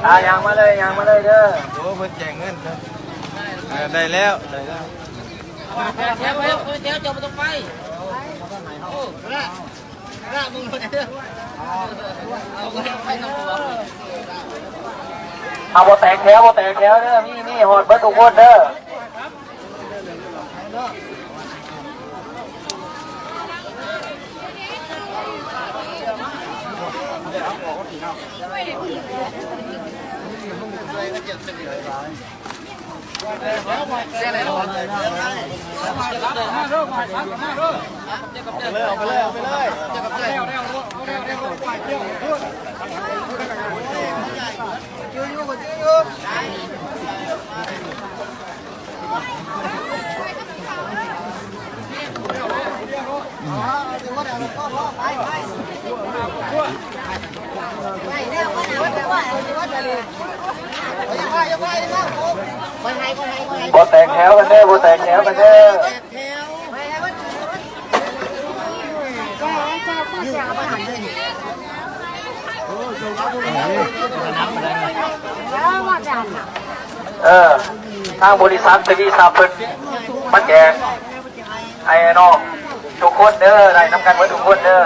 ອ່າ ຍ່າງມາເລີຍ ຍ່າງມາເລີຍເດີ. ໂອ້ ເພິ່ນແຈກເງິນເດີ. ເອີ ໄດ້ແລ້ວ ໄດ້ແລ້ວ. ແຖວ ແຖວ ແຖວ ເຈົ້າບໍ່ຕ້ອງໄປ. ໂອ້ ລະ ລະ ມຶງ ເອົາ ບໍ່ແຕກແຖວ ບໍ່ແຕກແຖວເດີ. ມີ ມີ ຮອດເບິດທຸກຄົນເດີ. ບໍ່ແຕກແຖວກັນເດີ ບໍ່ແຕກແຖວກັນເດີ. ເອີ ທາງບໍລິສັດທະວີຊັບເພິ່ນມາແຈກໃຫ້ນ້ອງທຸກຄົນເດີ ໄດ້ນຳກັນເບິດທຸກຄົນເດີ.